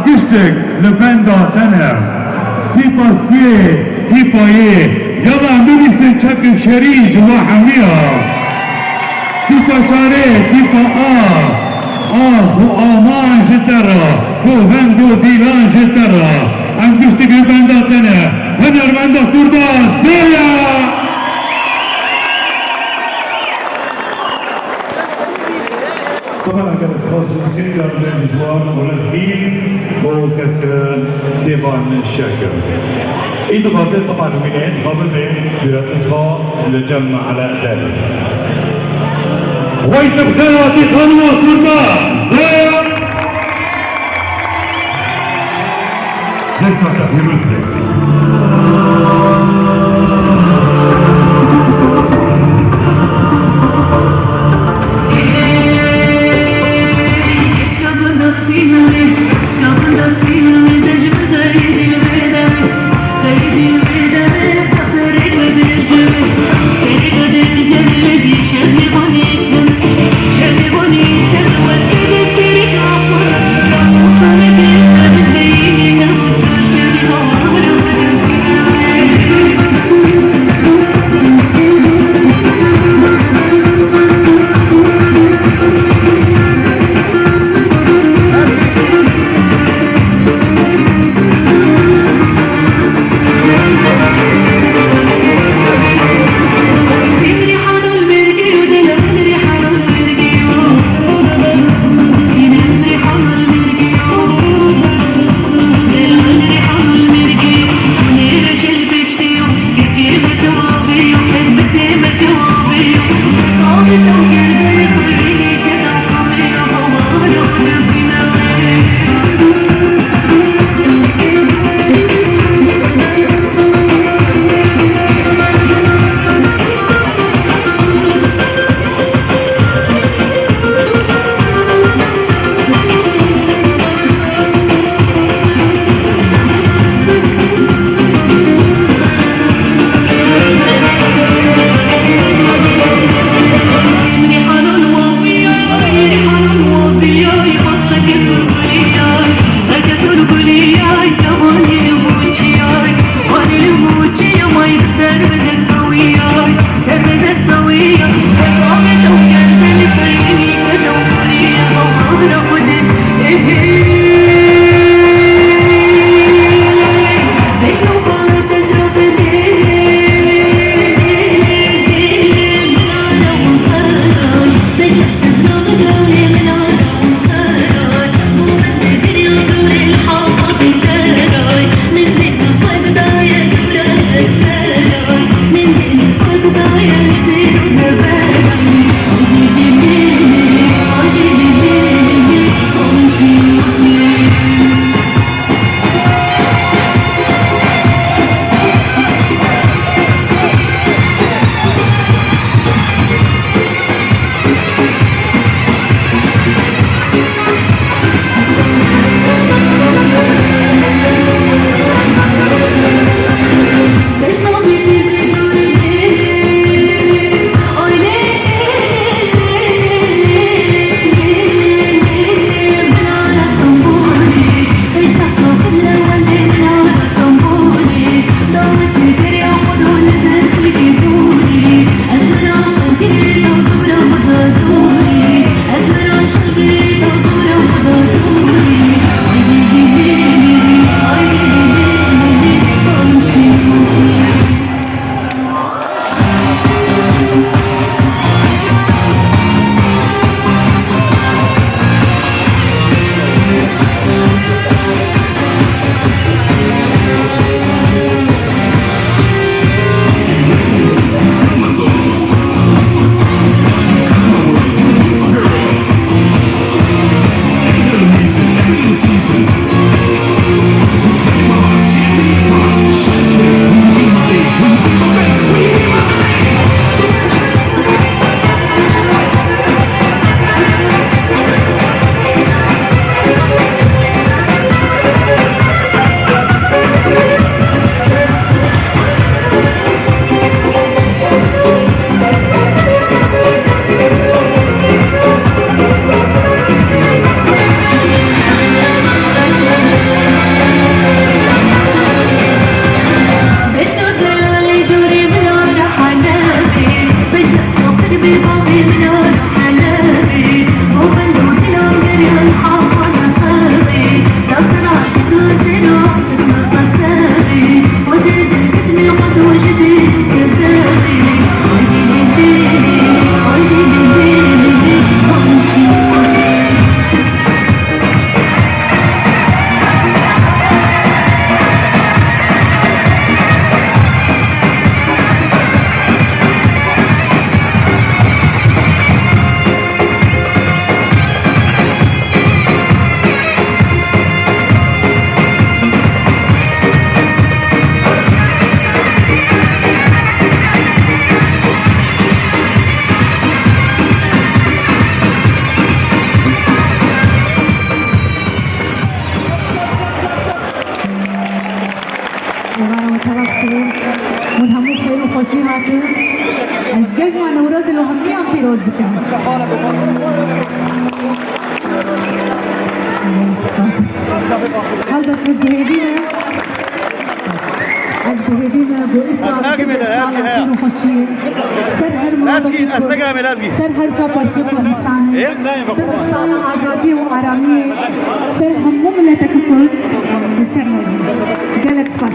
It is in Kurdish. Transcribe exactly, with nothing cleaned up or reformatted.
Giştek li benda te ne. Tîpa siyê, tîpa yê. Yala em bibîsin çekek şerî ji we hemiya. Tîpa çarê, tîpa a. Ax û aman ji te re, govend û dîlan ji te re. Em giştek li benda te ne. Hunermenda Kurda sê ya. Teban gelek spas jî dikin, yarî ciwan û lezgîn û kek Sêvan Şek. Îdixwazê teban wînê dixwe bibe sûretê xwe li cem Mehele Derê. Wey te bi xêr hatî xanima Kurda, Zeya. Dikkat, pîroz be. Ez cejna Newrozê li hemiyan pîroz dikim. Helbet ez dihêvî me. Ez dihêvî me ku îsal gelek sala xêr û xweşiyê ser her malekî Kurd, ser her çaparçê Kurdistanê, bibe sala azadiyê û aramiyê ser hemû miletekî Kurd li ser neyê. Gelek spas.